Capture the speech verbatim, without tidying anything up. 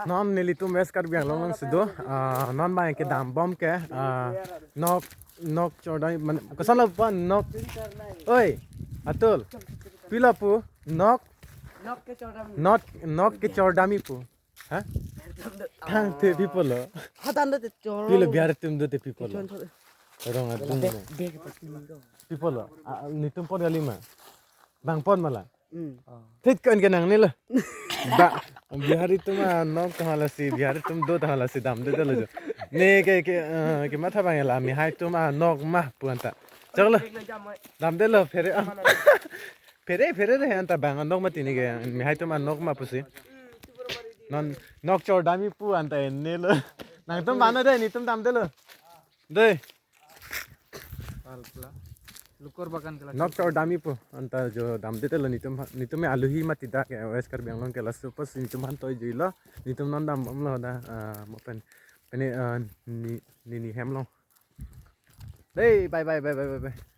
Non nelitum West Karbi Anglong along si do. Ah, non abang kedam bom ke, ah, nok nok chordami, man, koson lo pa nok. Oi, Atul. Pilo pu nok. Nok kechordami. Nok nok kechordami pu. Ha? Tangte pi pulo. Hatan do te chor. Pilo Bihari atum dote pi pulo. Chon chon. Rong adung. Bag, bag. Pi pulo. Ah, netum apot kali ma? Bang apot ma la? Hmm. Thik ko-an ke nangne lo. Ba, Bihari atum anok ta hala si, Bihari atum do ta hala si damdedetlo jo. Ne ke ke, eh, kematha abang la, mihai atum anok ma pu anta. Choklo. Damdetlo phere. Ah. Phere phere re anta bang anok mati ne ke, mihai atum anok ma pusi. Non nok chordami pu anta ene lo. Nangtum bano dei, netum damdetlo. Dei. Pal pla. Lukor bagan ke la. Nok chordami pu anta jo damdetlo netum, netum aluhi mati dak ke West Karbi Anglong ke laso apotsi netum aphan toi juilo. Netum non dam bomlo da, ah, mo pen. Pene, ah, ni, ni, ni hem lo. Dei, bye, bye, bye, bye, bye, bye.